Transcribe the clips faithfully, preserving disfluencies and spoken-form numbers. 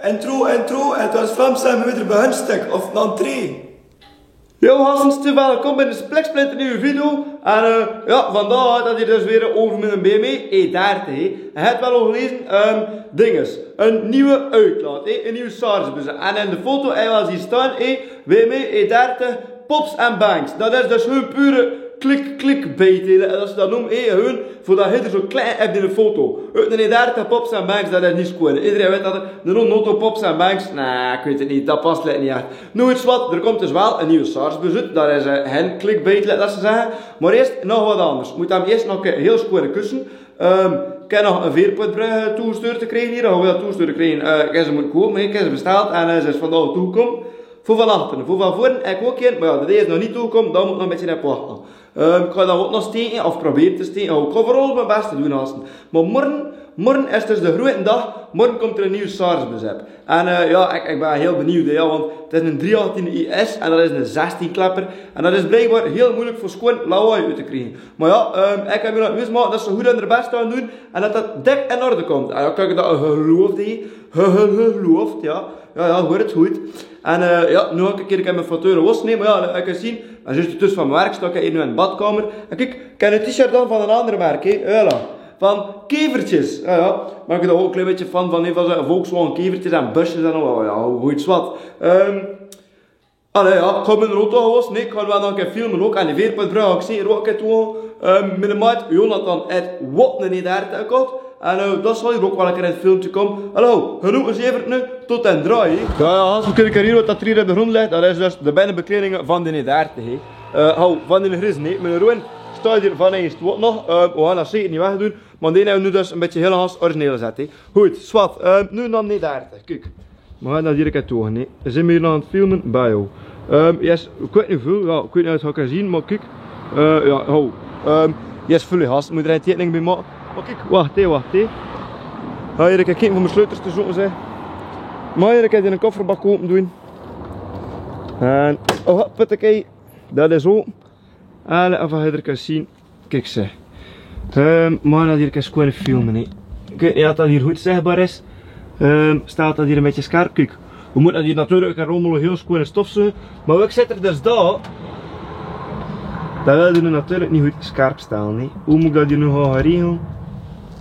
Intro, intro, het was Vlaamse en weer bij Hunstek of dan drie. Yo, hartstikke welkom bij 'n spliksplinternieuwe video. En eh, ja, vandaag gaat 't dus weer over mien B M W E dertig, hè. Ge het 't waal al gelaeze, ehm, dinges. 'n Nieuwe uitlaat, hè. 'n Nieuwe Sarge. En in de foto, hè, waal zien staon, hè, B M W E dertig, Pops en Bangs. Dat is dus gewoon pure click, clickbait, hè. Dat ze dat neume, hè, gewoon veur dat hie zo'n klein app in de foto. Oet 'n E dertig, Pops en Bangs, dat is neet sjoon. Ederein wet dat 'n auto Pops en Bangs, nee, ik wet 't neet, dat pas neet ech. Noe, wet ge wat, d'r kump dus waal 'n nieuwe Sarge bie. Dat is eh, gen clickbait, laot ich 't zo zègke. Mer ieës nog wat anders. Mot 'm ieës nog 'n hieël sjoon kusse. Ehm, ik han nog 'n veerpootbrug toegestuurd gekrege hie. Hoe dat toegestuurd gekrege? Eh, ik han ze mótte kope, mer ik han ze besteld en eh, ze is vandaag toegekómme. Veur vanachter, veur van veur, ik weit 't neet, mer ja, dat is nog neet toegekómme, dan mot ik nog 'n bietje op wachte. Ehm, ik gaon dat ouch nog steke, of probere te steke. Oh, ik gaon veural mien bes doon, gaste. Mer morge, morge is dus de groeëte daag, morge kump d'r 'n nieuwe Sarge bie. En eh, ja, ik, ik bin hieël benuujd, hè, ja, want 't is 'n drie achttien I S en dat is 'n zestien klepper. En dat is blijkbaar hieël meujelik veur sjoon lawaai oet te kriege. Mer ja, ehm, ik han mien laote wismake dat ze good hun bes gaon doon en dat dat dik in orde kump. En ja, kiek, dat geluifde, geluifde, ja. Ja, ja, huur 't good. En eh, ja, noe han ik hie mien fauteuil los, nee, mer ja, ik kan zeen. En juist dus van mien werk staon ik hie noe in de badkamer. En kiek, ik han 'n T-shirt dan van 'n anger merk, hè. Voilà. Van Kevertjes. Ja, ja. Mer ik bin ouch 'n klein bietje fan van, van die van zo'n Volkswagen Kevertjes en busjes en al. Ja, good zwart. Ehm, allee, ja, ik han mien auto los. Nee, ik han waal nog 'n kier filme ouch. En die veerpootbrug, ik zeen 't ouch 'n kier toe. Ehm, mien maat Jonathan, haet ouch 'n E dertig gekoch. En eh, dat zal hie ouch waal 'n kier in 't filmke kómme. Hallo, genoeg gezeverd noe, tot den draai. Ja, ja, gaste, kins hie zeen wat dat hie op de grond lik? Dat is dus de binnebekledinge van d'n E dertig, hè. Eh, ho, van d'n gries, nee, mien roeën staot hie van ieës ouch nog. Eh, we gaon dat zeker neet wegdoon. Mer dee han we noe dus 'n bietje hieël en gans origineel gezat, hè. Good, zwart, eh, noe dan 'n E dertig. Kiek. Mer we gaon dat direk doon, nee. Zeen we hie nog aan 't filme? Bie, ho. Ehm, yes, ik wet neet wieväöl, ja, ik wet neet of ge 't kan zeen, mer kiek. Eh, ja, ho. Ehm, yes, vul gas, mot d'r 'n tekening bie make. Mer kiek, wach, hè, wach, hè. Hie, ik kan kieke of mien sleutels d'r zeen, zèk. Mer hie, ik kan d'n kofferbak ope doon. En, oh, hoppatee. Dat is ope. Allee, of ge 't kan zeen. Kiek ze. Ehm, mer dat hie kan sjoon filme, nee. Ik wet neet of dat hie good zegbaar is. Ehm, staot dat hie 'n bietje sjerp? Kiek. We mótte dat hie natuurlik ouch allemaol hieël sjoon stofzuge. Mer ik zèt 'r dus dao. Dat wèl noe natuurlik neet good sjerp staon, nee. Hoe mot ik dat hie noe gaon regele?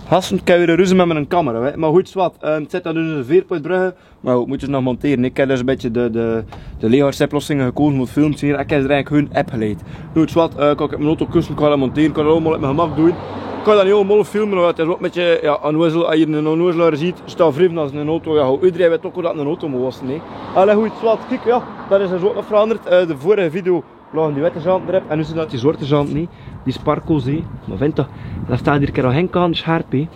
Gaste, ik han weer ruzie mit mien camera, hè. Mer good zwart. Ehm, zèt dat noe in de veerpootbrug. Mer good, mot dus nog montere. Ik han dus 'n bietje de, de, de leegharsoplossing gekoze veur 't filmke. Ik han d'r eigelik hun app geleid. Noe, wet ge wat, eh, kan ik mien auto kusse, kan dat montere, kan dat allemaol op mien gemak doon. Ik kan dat neet allemaol filme, want 't is ouch 'n bietje, ja, onneuzel, es ge 'n onneuzel ziet, staon vrieven as 'n auto, ja, ho, ederein wet toch dat 'n auto mot wasse, nee. Allee, good, wet ge wat, kiek, ja, dat is dus ouch nog veranderd. Eh, de vörrige video laoge die witte zand d'rop. En noe zeen dat die zwarte zand, nee. Die sparkels, hè. Mer vent toch, dat staot hie 'n kier al hieël sjerp, hè.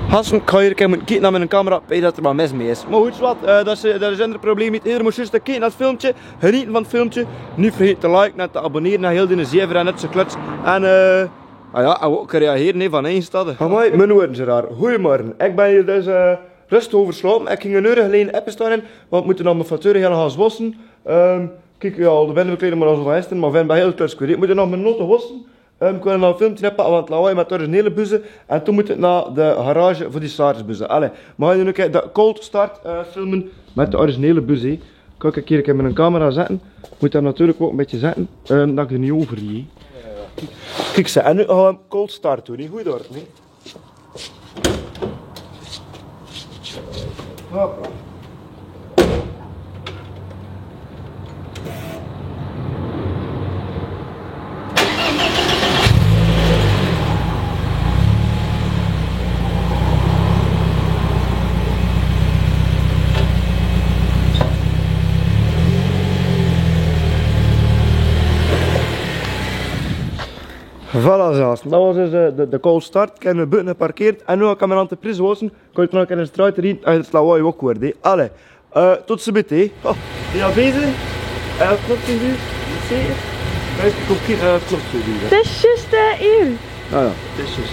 Gaste, ik gaon hie 'n kier kieke mit mien camera, bie dat d'r waal mis mit is. Mer good, wet ge wat, eh, dat is, eh, dat is 'n anger probleem neet. Ederein mot zjus kieke nao 't filmke, genete van 't filmke. Neet vergete te liken en te abonnere en hieël d'n zever en dat soort kluts. En, eh, ah ja, en ouch reagere, nee, van ieën stad. Amai, mien woorden zeen raar. Goeiemorgen. Ik bin hie dus, eh, rustig euverslaope. Ik ging 'n oer geleje effe staon, want we mótte nog mien fauteuil hieël en gans wasse. Ehm, kiek, ja, al de binnebekleding, mer dat is al gans, mer we han hieël kort kwartier. We mótte nog mien auto wasse. Ehm, ik wèl nog 'n filmke oppakke van 't lawaai mit de originele bus. En toen mót 't nao de garage veur die Sarge bus. Allee, we gaon noe 'n kier de cold start, eh, filme mit de originele bus, hè. Kan ik hie 'n kier mien camera zètte? Mót 'r natuurlik ouch 'n bietje zètte. Ehm, dat ik d'r neet euver rie. Kiek ze, en noe, ehm, cold start doon, hè. Good, hè, nee? Hoppa. Voilà, zo. Dat waas dus, eh, de, de cold start. Ik han 'm buten geparkeerd. En noe kan ik 'm aan de pries wasse. Kan ik nog 'n kier 'n straat in, es 't lawaai ouch hoort, hè. Allee, eh, tot zo meteen. Oh, die afwezig. Eh, klop 't nu? Zeker? Kijk, ik kom hier, eh, klop 't nu? 't Is zjus, eh, hie. Ah ja, 't is zjus.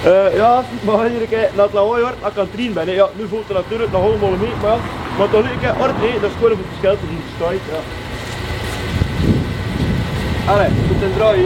Eh, ja, mer hie 'n kier nao 't lawaai hoort, nao kantien binne. Ja, noe vèlt 't natuurlik nog allemaol mit, mer, mer toch neet 'n kier orde, hè. Dat is gewoeën 'n verschil te zien. Steit, ja. Allee, good, en draai.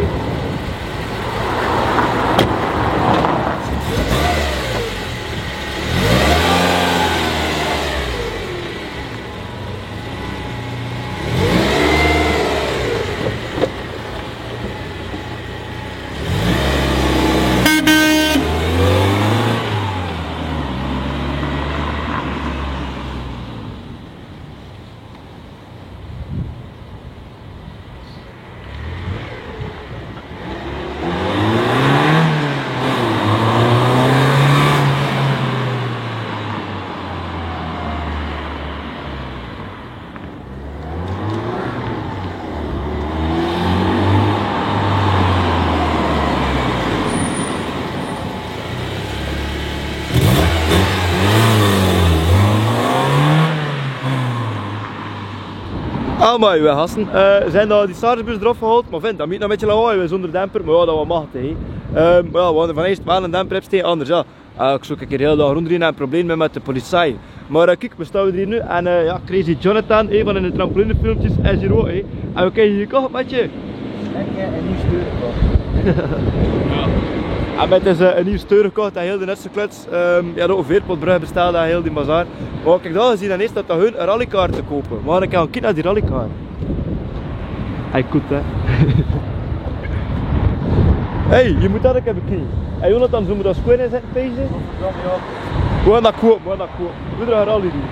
Amai, we gasten. Eh, zien dao die Sarge-bus d'rof gehaold, mer vent, dat maak nog 'n bietje lawaai, we zonder demper, mer jao, dat waor machtig, hè. Ehm, mer jao, we hadde van ieës waal 'nen demper, höbs te anders, jao. Eh, ik zów 'ne kier hiel daag rondrie, 'n probleem mit, mit de politie. Mer, eh, kiek, we staon hie nu aan, eh, jao, Crazy Jonathan, ein van de trampolinefilmkes, is hie ouch, hè. En we kinne hie koop, maatje. Lekker, en hie is duur gekoch. Jao. En mit deze, eh, en hie is duur gekoch, en hiel de nutste kluts. Ehm, jao, de Veerpotbrug besteit dao hiel die bazaar. Mer kiek, dao zeen we dan ieës dat dao hun 'n rallycar te koupe. Mer dan kinne we kiek nao die rallycar. Hae kót, hè. Hey, hie mót dat ouch höbbe, kiek. Hey, Jonathan, zólle we dat sjoon zètte, pijze? Wie dat kóp, wie dat kóp. Wie d'r rally doon.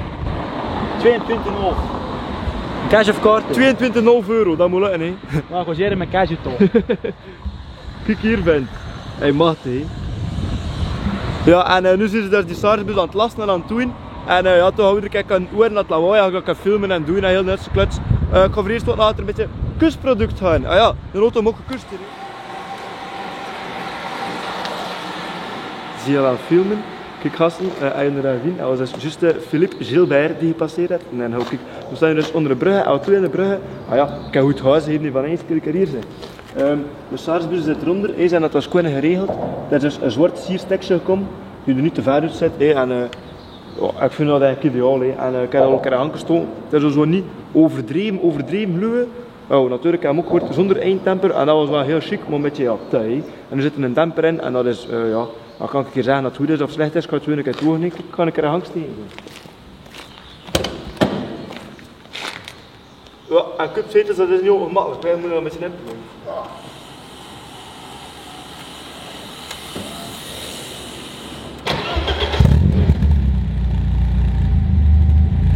Tweeëntwintig en 'n haaf. Cash of kaart? Tweeëntwintig en 'n haaf euro, dat mót lükke, hè. Mer gewoon hier mit cash toch. Kiek hie, vent. Hey, machtig, hè. Jao, en, eh, noe zeen ze dus die Sarge-bus aan 't lasse en aan 't doon. En, eh, jao, toch hawwe we d'r, kiek, aan 't oer nao 't lawaai, jao, ik kan filme en doon en hiel de nutste kluts. Eh, ik gaon veur ieës wat nao 't, 'n bietje kustproduct gaon. Ah jao, d'n auto mót gekust, hè. Zeen we aan 't filme. Kiek, gasten, eh, hie in de ravine, dat waor dus juust, eh, Philippe Gilbert die gepasseerd haet. En dan gaon ik, we staon dus onder de brug, auto in de brug. Ah jao, ik kan good huize hie neet van ieës, kiek, hie zeen. Ehm, de Sarge-bus zit d'ronder, hè, en dat waor gewoon geregeld. Dat is dus 'n zwart sierstekske gekómme, die d'r neet te wied oetzit, hè, en, eh, jao, ik vinj dat eigelik ideaal, hè. En, eh, ik kan d'r al 'ne kier hanke staon. Dat is dus neet euverdreve, euverdreve luwe. Oh, natuurlik, hae mót ouch zonder ein demper, en dat waor waal hiel sjiek, mer mit, jao, te, hè. En d'r zit 'nen demper in, en dat is, eh, jao, dan kan ik 'ne kier zègke dat 't good is of slech is, ik gaon 't gewoon 'ne kier toehanke, ik gaon 'ne kier hanke staon. Jao, en kupzetels, dat is neet ongemakkelijk, hè. Mót d'r 'n bietje in.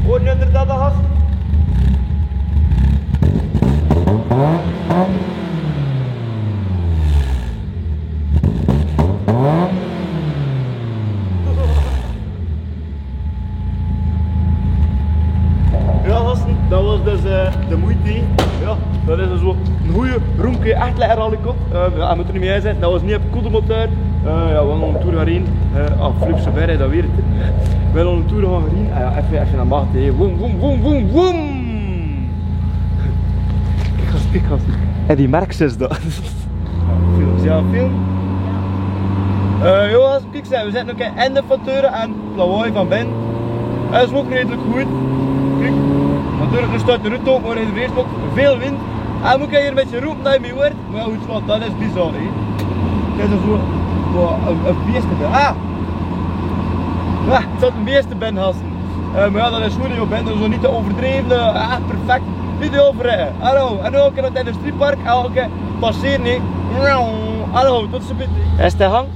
Hoor je inderdaad al gas? Jao, gasten, dat waor dus, eh, de moeite. Jao, dat is dus waal 'n gooj, ronke, ech lekker rallycar. Eh, jao, hae mót d'r neet mie zien. Dat waor neet op koele motor. Eh, jao, we gaon 'ne toer gaon rieje. Eh, ah, Philippe Gilbert, dat weer 't. We gaon 'ne toer gaon rieje. Ah, jao, effe, effe nao Maarten, hè. Woem, woem, woem, woem, woem. Kiek ins, kiek ins. En die Mercedes dao. Film, jao, film. Eh, jao, gasten, kiek, ze, we zeen nog ein einde van 't ture en 't lawaai van binne. Hae is ouch redelik good. Kiek, natuurlik, d'r steit 'ne ruut op, mer in de race ouch väöl wind. En mót ik hie 'n bietje roepe nao mien woord, mer jao, good, want dat is bizar, hè. Dat is zoe, zoe 'n, 'n beeste. Ah! Ah, dat is 'n beeste, Ben Hassen. Eh, mer jao, dat is good, jao, Ben, dat is neet te euverdreve. Ah, perfect. Neet te euverdreve. Hallo, en ouch in 't industriepark, ah, oké. Passere, hè. Hallo, tot ze bitte. Is de Hank?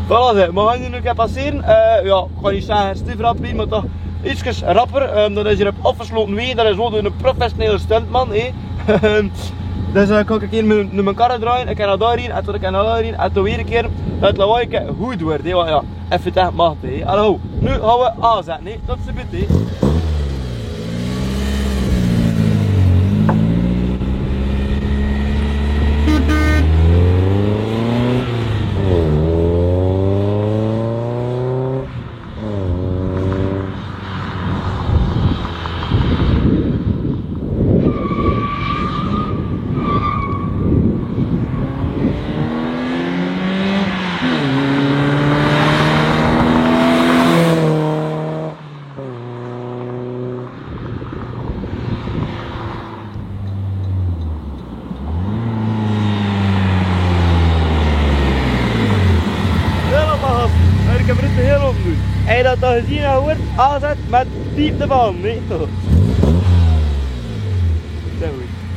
Voilà, zeg. Mer we gaon noe 'ne kier passere. Eh, jao, ik gaon neet zègke stievrap, mer toch ietskes rapper. Ehm, dat is hie op aafgeslote waeg. Dat is waal 'ne professionele stuntman, hè. Ehm, dus, eh, kan ik hie mien, mien kar drejje. Ik kan nao dao rieje, en toen kan ik nao dao rieje, en toen weer 'ne kier. Dat lawaai good weurt, hè. Jao. Effe, dat maak, hè. Hallo, noe gaon we aanzètte, hè. Tot ze bitte. Hielemaol, hè, ik höb 't hiel opgedoon. En dat dao gezeen, hae weurt aanzèt mit piep d'rbie, nae? Zo.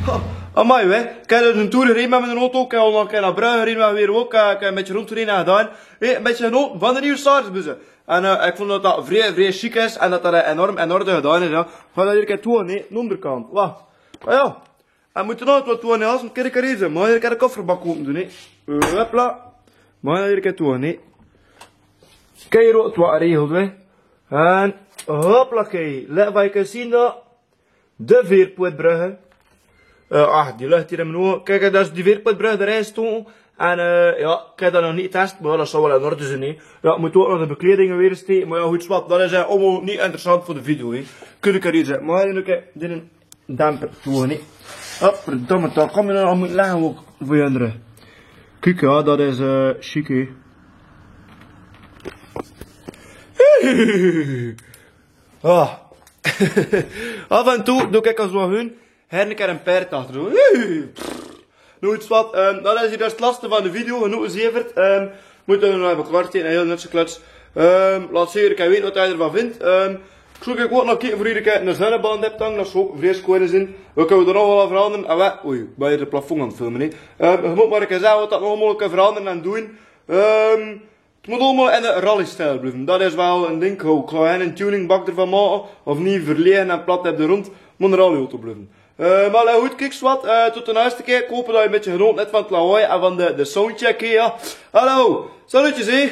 Ha, amai, hè. Ik höb 'ne toer gerieje mit miene auto, ik höb al 'ne kier nao Brugge gerieje, mer weer ouch, eh, ik höb 'n bietje rondgerieje gedaon. Hè, 'n bietje genaote van de nuuj Sarge-busse. En, eh, ik vónj dat dat vrie, vrie sjiek is en dat dat, eh, enorm in orde gedaon is, jao. Gaon we hie 'ne kier toe, nae, de anger kant. Wach. Ah jao. En mót nog get toe, nae, as 'ne kier de karize. Mer hie 'ne kier de kofferbak ope doon, nae. Hopla. Mer hie 'ne kier toe, nae. Kiek, hie ouch toe geregeld, hè. En hopla, kiek. Lèt wat ik zeen dao. De Veerpotbrug. Eh, ah, die lucht hie in mien ouge. Kiek, dat is de Veerpotbrug, dao rechts toe. En, eh, jao, ik höb dat nog neet getès, mer dat zal waal in orde zeen, hè. Jao, mót ouch nog de bekleding weer ins zien. Mer jao, good, zwart, dat is, eh, allemaol neet interessant veur de video, hè. Kinne we hie zègke. Mer hie, oké, dit in Damper, toen neet. Op, verdomme toch, kom je dan al moet lachen ook veranderen. Kiek, ja, dat is eh chic, hè. Ah. Af en toe doe ik as wat hun. Her en kier en paard achter. Noe, iets wat. Ehm, dat is hier 't laatste van de video. Genoeg gezeverd. Ehm, moet er nog even klaar steken. Heel nutse kluts. Ehm, laot zeker weten wat ge d'rvan vindt. Ehm, ik zoek ik ook nog een keer voor iedere keer een zonneband heb dan. Dat is ook vreselijk schoon zin. We kunnen er nog wel aan veranderen. Ah, we, oei, ik ben hier 't plafond aan 't filmen, hè. Ehm, je moet maar eens zeggen wat dat nog allemaal kan veranderen en doen. Ehm, 't Moet allemaal in de rally-stijl blijven. Dat is wel een ding. Hoe ik zou hen een tuningbak d'rvan maken, of niet verlegen en plat op de grond, moet een rally-auto blijven. Eh, maar goed, kiek wat. Eh, tot de eerste keer. Ik hoop dat je een beetje genoten hebt van 't lawaai en van de, de soundcheck hier. Hallo, salutjes, hè.